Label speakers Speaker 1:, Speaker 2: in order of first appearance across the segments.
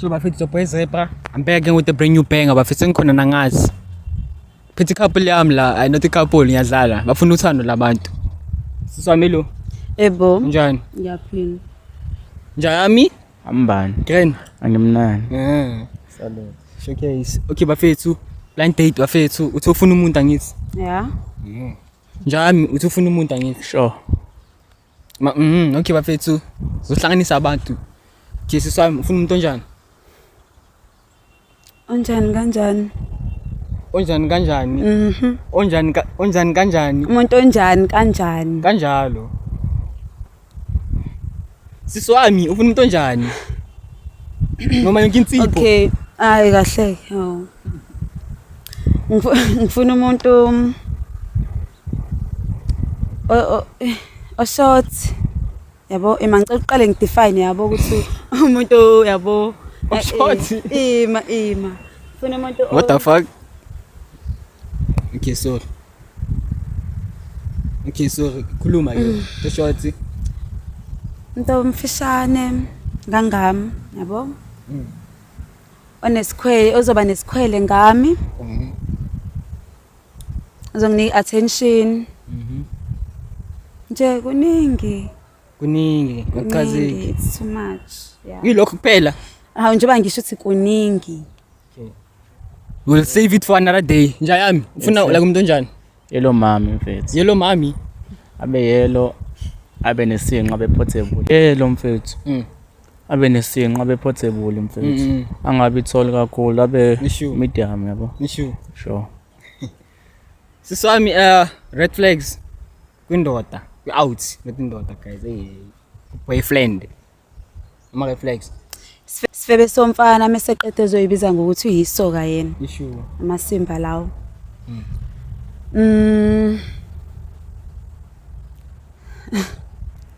Speaker 1: So bafethu Zoboy Zebra, I'm back again with the brand new banger bafethu sengikhona nangazi. Phethe couple yami la, I not couple ngiyadlala. Bafuna uthando labantu. Siswami lo,
Speaker 2: Ebo,
Speaker 1: njani?
Speaker 2: ngiyaphila.
Speaker 1: Njani?
Speaker 3: Ambani,
Speaker 1: Grand.
Speaker 3: angimnani.
Speaker 1: Eh.
Speaker 3: Salute.
Speaker 1: Showcase. Okay bafethu, blind date bafethu, uthi ufuna umuntu angithi.
Speaker 2: Ya.
Speaker 1: Njani uthi ufuna umuntu angithi.
Speaker 3: Sure.
Speaker 1: Ma okay bafethu, zohlanganisa abantu. Okay siswami ufuna umuntu onjani?
Speaker 2: Unjani kanjani?
Speaker 1: Onjani kanjani?
Speaker 2: Mhm.
Speaker 1: Onjani onjani kanjani?
Speaker 2: Umuntu onjani kanjani?
Speaker 1: Kanjalo. Sisi wami ufuna umuntu onjani? Noma yonke insipho.
Speaker 2: Okay, hayi kahle. Oh. Ngifuna umuntu o short. Yabo, ima ngicela uqale ngidefine yabo ukuthi umuntu yabo.
Speaker 1: O-short?
Speaker 2: Ima ima. Ngifuna umuntu
Speaker 1: What the fuck? Okay, sorry. Okay, sorry. Khuluma ke. The short.
Speaker 2: Umuntu omfishane ngangami, yabo? Onesikhwele, ozoba nesikhwele ngami. Uzonginika attention. Nje kuningi.
Speaker 1: Kuningi, akuchazeki.
Speaker 2: It's too much. Yeah.
Speaker 1: Yilokho kuphela.
Speaker 2: Hawu njengoba ngisho ukuthi kuningi.
Speaker 1: We'll save it for another day. Nja yami, ufuna
Speaker 3: Yes, sir.
Speaker 1: like umuntu onjani?
Speaker 3: Yellow mami mfethu.
Speaker 1: Yellow mami.
Speaker 3: Abe yellow, abe nesinqa abe portable. Yellow mfethu. Abe nesinqa abe portable mfethu. Angabi tall kakhulu, abe
Speaker 1: Sure.
Speaker 3: medium yabo.
Speaker 1: Sure.
Speaker 3: Sure.
Speaker 1: Sisi wami red flags kwindoda, kwi-out, not indoda guys. Hey, boyfriend. Ama red flags.
Speaker 2: Sifebe somfana mase qede ezoyibiza ngokuthi uyisoka yena.
Speaker 1: Sure.
Speaker 2: Amasimba lawo.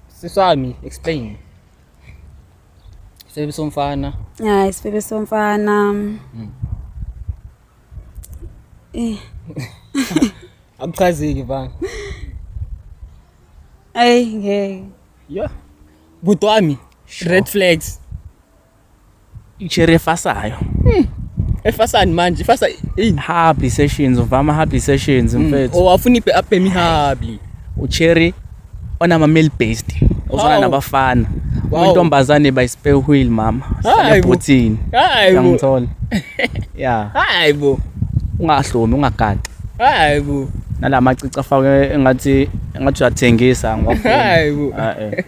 Speaker 1: Sisi wami explain. Sifebe somfana.
Speaker 2: Hayi sifebe somfana. Eh,
Speaker 1: Akuchazeki bana.
Speaker 2: ayi ngeke.
Speaker 1: Yeah. Bhuti wami, red flags.
Speaker 3: Icherry efasayo.
Speaker 1: Efasani manje, ifasa ini?
Speaker 3: Hubbly sessions, uvama hubbly sessions mfethu.
Speaker 1: Oh, afuna ibe abhemi hubbly.
Speaker 3: Ucherry onama male based. Ozwana
Speaker 1: Wow.
Speaker 3: nabafana.
Speaker 1: Wow.
Speaker 3: Intombazane by spare wheel mama.
Speaker 1: Hayi
Speaker 3: Hlale
Speaker 1: bo.
Speaker 3: ebhuthini.
Speaker 1: Hayi bo.
Speaker 3: Uyangithola. Yeah.
Speaker 1: Hayi bo.
Speaker 3: Ungahlomi, ungagaxi.
Speaker 1: Hayi bo.
Speaker 3: Nalamacici afake engathi uyathengisa ngiwafuni.
Speaker 1: Hayi bo.
Speaker 3: Ah eh.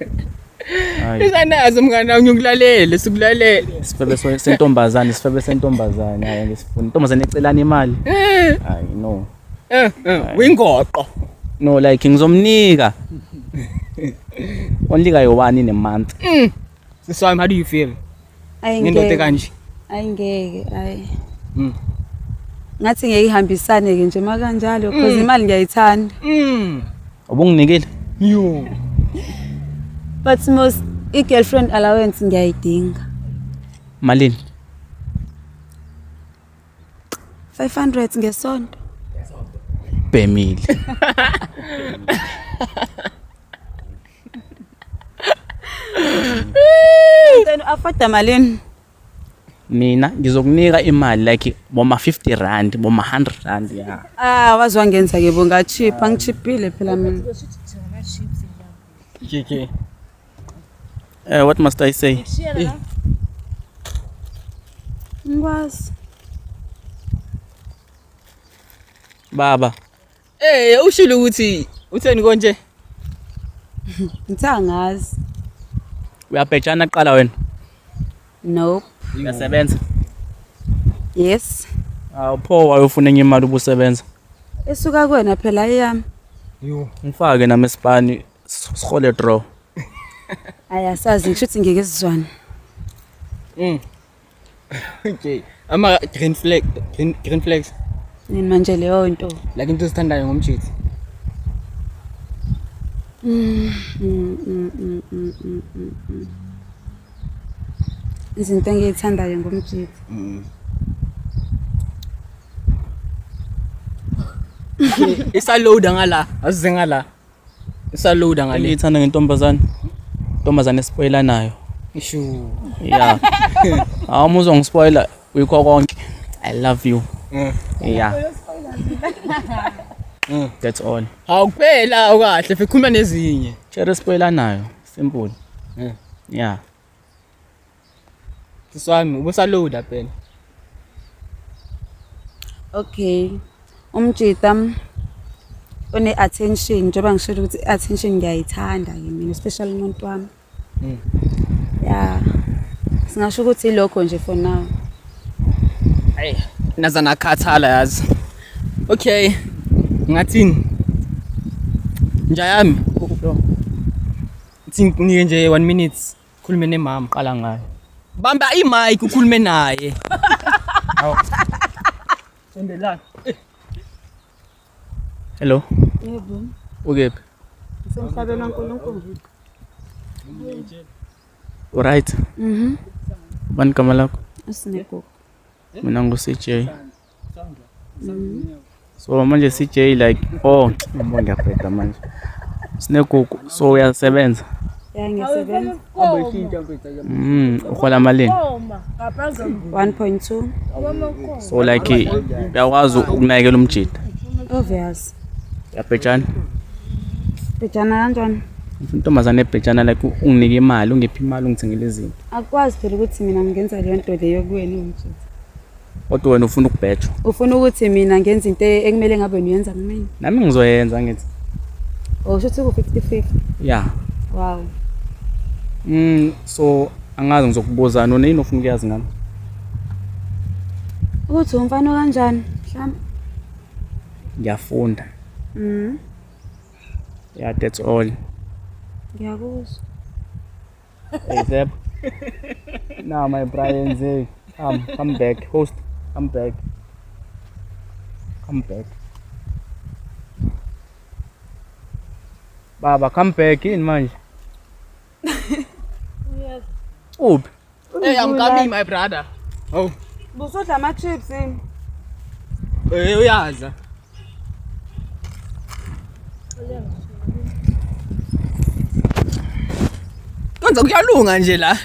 Speaker 3: Hayi.
Speaker 1: Isanazo mngani wami ngikulalela, sikulalela.
Speaker 3: Isifebe sentombazane, isifebe sentombazane, hayi ngisifuna. Intombazane ecelana imali. Hayi no.
Speaker 1: Wingoqo.
Speaker 3: No like ngizomnika. Only kayi one in a month.
Speaker 1: Sisi wami, how do you feel?
Speaker 2: Ayi
Speaker 1: Ngendoda
Speaker 2: ngeke.
Speaker 1: kanje.
Speaker 2: Ayi ngeke, ayi. Ngathi ngeke ihambisane ke nje makanjalo because imali ngiyayithanda.
Speaker 3: Ubunginikile?
Speaker 1: Yo.
Speaker 2: But most i-girlfriend allowance ngiyayidinga.
Speaker 3: Malini?
Speaker 2: 500 ngesonto.
Speaker 3: Bhemile.
Speaker 2: Then afforda malini?
Speaker 3: Mina ngizokunika imali like boma 50 rand, boma 100 rand ya.
Speaker 2: Ah, wazi wangenza ke bo ngachipha, ngichiphile phela mina.
Speaker 1: Okay.
Speaker 3: What must I say?
Speaker 2: Ngikwazi.
Speaker 3: Baba,
Speaker 1: Eh, ushilo ukuthi utheni konje?
Speaker 2: Ngithe angazi.
Speaker 3: Uyabhejana qala wena.
Speaker 2: Nope.
Speaker 3: Uyasebenza.
Speaker 2: Yes.
Speaker 3: Awu pho wayofuna enye imali ubusebenza.
Speaker 2: Esuka kuwena phela eyami.
Speaker 1: Yo.
Speaker 3: Ngifake nami esipani sihole draw.
Speaker 2: Ayi asazi ngisho ukuthi ngeke sizwane.
Speaker 1: Okay. Ama green flag, green flags.
Speaker 2: Nini manje leyo nto?
Speaker 1: Like into ozithandayo ngomjitsi.
Speaker 2: Izinto engiyithandayo ngomjitsi.
Speaker 1: Isaloada ngala, asize ngala. Isaloada ngale.
Speaker 3: Engiyithanda ngentombazane. Intombazane espoilanayo.
Speaker 1: Ishu.
Speaker 3: Yeah. Hawu uma uzongispoiler uyikho konke. I love you. Yeah. That's all.
Speaker 1: Hawu kuphela ukahle fekhuluma nezinye.
Speaker 3: Cherry spoiler nayo. Simple. Yeah.
Speaker 1: Sisi wami ubusaloada phela.
Speaker 2: Okay. Umjita one attention njengoba ngishilo ukuthi i-attention ngiyayithanda ke mina especially umuntu wami. Yeah. Singasho ukuthi ilokho nje for now.
Speaker 1: Hey, naza nakhathala yazi. Okay. Ngathini? Nja yami. Ithi nginike nje 1 minute khulume nemama.
Speaker 3: Qala ngayo.
Speaker 1: Bamba imic ukhulume naye. Hawu. Sondelana.
Speaker 3: Hello.
Speaker 2: Yebo.
Speaker 3: Ukephi?
Speaker 2: Ngisemhlabeni kaNkulunkulu.
Speaker 3: Uright?
Speaker 2: Mhm.
Speaker 3: Bani igama lakho?
Speaker 2: Usinegugu.
Speaker 3: Mina ngu CJ. So manje CJ like oh ngibona ngiyabheda manje. Sinegugu so uyasebenza.
Speaker 2: Ya ngiyasebenza.
Speaker 3: Uhola malini?
Speaker 2: 1.2
Speaker 3: So like uyakwazi ukunakekela umjida.
Speaker 2: Obvious.
Speaker 3: Uyabhejana?
Speaker 2: Bhejana kanjani?
Speaker 3: Intombazane ebhejana like unginike imali, ungiphe imali ungithengele izinto.
Speaker 2: Akwazi phela ukuthi mina ngingenza leyo nto leyo kuwena umjita.
Speaker 3: Kodwa wena ufuna ukubhejwa.
Speaker 2: Ufuna ukuthi mina ngenze into ekumele ngabe uyenza kumina.
Speaker 3: Nami ngizoyenza ngithi.
Speaker 2: Oh, shuthi ku 50-50.
Speaker 3: Yeah.
Speaker 2: Wow.
Speaker 3: So angazi ngizokubuza nona yini ofuna ukuyazi ngami?
Speaker 2: Ukuthi umfana kanjani? Mhlawumbe.
Speaker 3: Ngiyafunda. Yeah, that's all.
Speaker 2: Ngiyakuzwa.
Speaker 3: Hey Zeb. Now my Brian Z. Come back. Host, come back. Come back. Baba, come back in manje. Uphi?
Speaker 1: Hey, I'm coming my brother. Oh.
Speaker 2: Busudla ama chips yini?
Speaker 1: Eh uyaza. Kwenza kuyalunga nje la.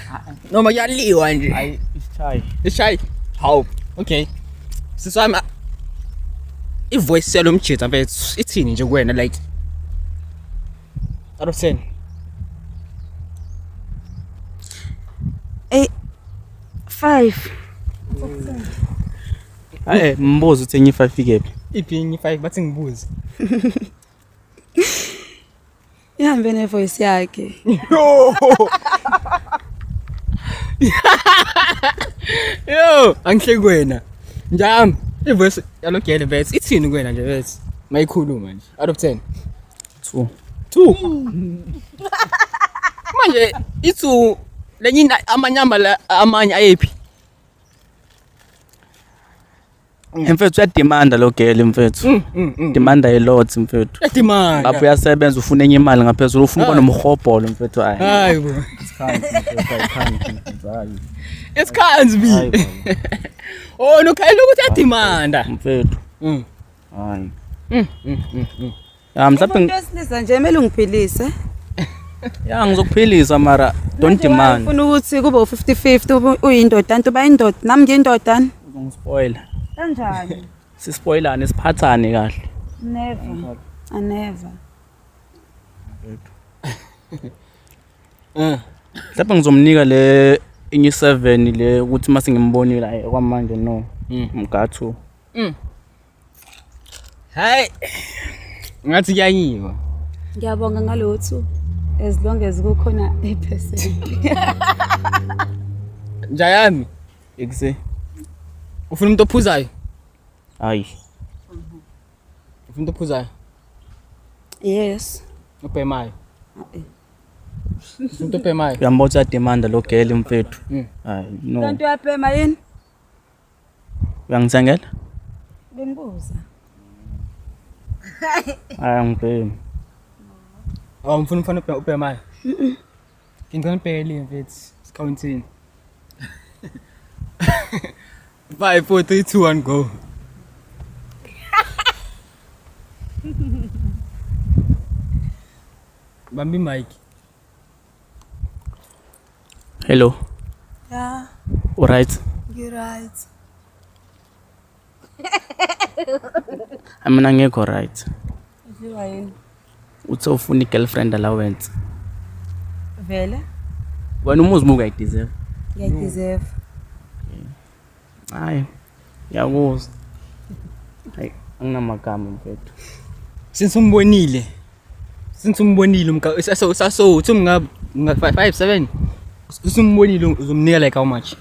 Speaker 1: Noma kuyaliwa nje.
Speaker 3: Hayi, ishayi.
Speaker 1: Ishayi. Hawu. Okay. Sisi wami ivoice yalo mjita mfethu ithini nje kuwena like out of 10.
Speaker 2: Eh 5.
Speaker 3: Hayi, mbuzo uthi enye 5 ikephi?
Speaker 1: Iphi enye 5 bathi ngibuze.
Speaker 2: Ihambe nevoice yakhe.
Speaker 1: Yo. Yo, angihleki kuwena. Njami, ivoice yalo gele mfethu ithini kuwena nje mfethu? Mayikhuluma nje. Out of 10.
Speaker 3: 2.
Speaker 1: 2. Manje ithu lenye amanyama la amanye ayephi?
Speaker 3: Mfethu uyademanda lo girl mfethu. Demanda a lot mfethu.
Speaker 1: Uyademanda.
Speaker 3: Lapho uyasebenza ufuna enye imali ngaphezulu ufuna ukuba nomhobholo mfethu hayi.
Speaker 1: Hayi bo. It can't be. Oh no khayela ukuthi uyademanda.
Speaker 3: Mfethu. Hayi. Ya mhlawumbe
Speaker 2: Umuntu wesilisa nje kumele ungiphilise.
Speaker 3: ya ngizokuphilisa mara don't demand.
Speaker 2: Ufuna ukuthi kube u50-50 uyindoda antu bayindoda nami ngiyindoda.
Speaker 3: Uzongispoiler.
Speaker 2: Kanjani?
Speaker 3: Sispoilane siphathane kahle.
Speaker 2: Never. I never.
Speaker 3: Mhlawumbe ngizomnika le enye 7 le ukuthi mase ngimbonile ayi kwamanje no. Mgathu.
Speaker 1: Hayi. Ngathi kuyanyiwa.
Speaker 2: Ngiyabonga ngalowo 2 as long as kukhona ipercent.
Speaker 1: Njayami,
Speaker 3: Ekuse.
Speaker 1: ufuna umuntu ophuzayo?
Speaker 3: Hayi.
Speaker 1: Ufuna umuntu ophuzayo?
Speaker 2: Yes.
Speaker 1: Ubhemayo. Ufuna umuntu obhemayo?
Speaker 3: Uyambona ukuthi uyademanda lo girl mfethu. Hayi no.
Speaker 2: Kanti uyabhema yini?
Speaker 3: Uyangithengela?
Speaker 2: Bengibuza.
Speaker 3: Hayi angibhemi.
Speaker 1: Oh, ngifuna umfana ubhemayo. Ngicela ubhekele mfethu. Sikhawuntini. 5 4 3 2 1 go. Bambi mic.
Speaker 3: Hello.
Speaker 2: Ya,
Speaker 3: U right?
Speaker 2: ngi-right.
Speaker 3: Mina ngekho right.
Speaker 2: Udliwa yini?
Speaker 3: Uthe ufuna i-girlfriend allowance.
Speaker 2: Vele?
Speaker 3: Wena umuzi muka uyayideserve.
Speaker 2: Ngiyayideserve.
Speaker 3: Hayi. Ngiyakuzwa. Hayi, anginamagama mfethu.
Speaker 1: Since umbonile. Since umbonile umka saso saso uthi unga 5 7 usumbonile uzomnika like how much?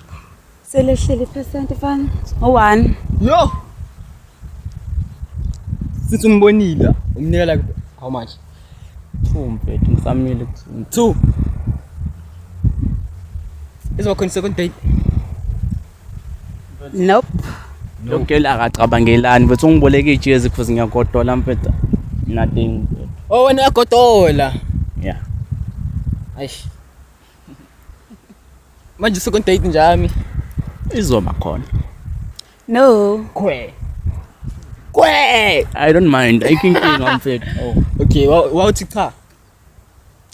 Speaker 2: Selehlile iphesenti fana. U-1.
Speaker 1: Yo. Since umbonile umnika like how much?
Speaker 3: 2 mfethu, ngisamile ku-2.
Speaker 1: 2. Izoba khona second date.
Speaker 2: Nope.
Speaker 3: Lo girl akacabangelani mfethu, ungiboleka ijezi because ngiyagodola mfethu. Nothing mfethu.
Speaker 1: Oh wena uyagodola.
Speaker 3: Yeah.
Speaker 1: Eish. Manje second date njami.
Speaker 3: Izoba khona.
Speaker 2: No.
Speaker 1: Kwe. Kwe.
Speaker 3: I don't mind. Ayikho inkinga mfethu.
Speaker 1: Oh, okay, wawuthi cha.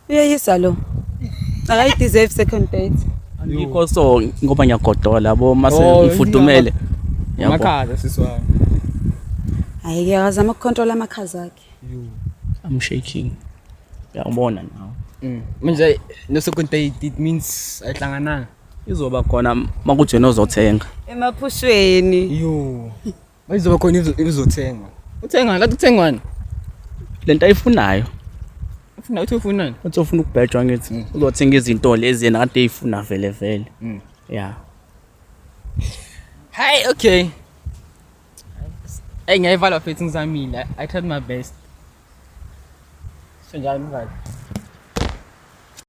Speaker 2: Uyeyisa lo. Akayideserve second date.
Speaker 3: Angikho so ngoba ngiyagodola yabo mase
Speaker 1: Oh,
Speaker 3: ngifudumele. Yabo.
Speaker 1: Amakhaza sisi wami.
Speaker 2: Hayi ke akazama ukucontrol amakhaza akhe.
Speaker 3: I'm shaking. Uyabona nawe.
Speaker 1: Manje no second date it means ayihlangananga.
Speaker 3: Izoba khona makuthi wena ozothenga.
Speaker 2: Emaphushweni.
Speaker 1: Yo. Mayizoba khona izothenga. Uthenga lathi uthengwani?
Speaker 3: Lento ayifunayo.
Speaker 1: Ufuna uthi ufunani?
Speaker 3: Uthi ufuna ukubhejwa ngithi uzothenga izinto lezi yena kade eyifuna vele vele. Yeah.
Speaker 1: Hey, okay. Hey, ngiyayivala mfethu ngizamile. I tried my best. So njalo mngani.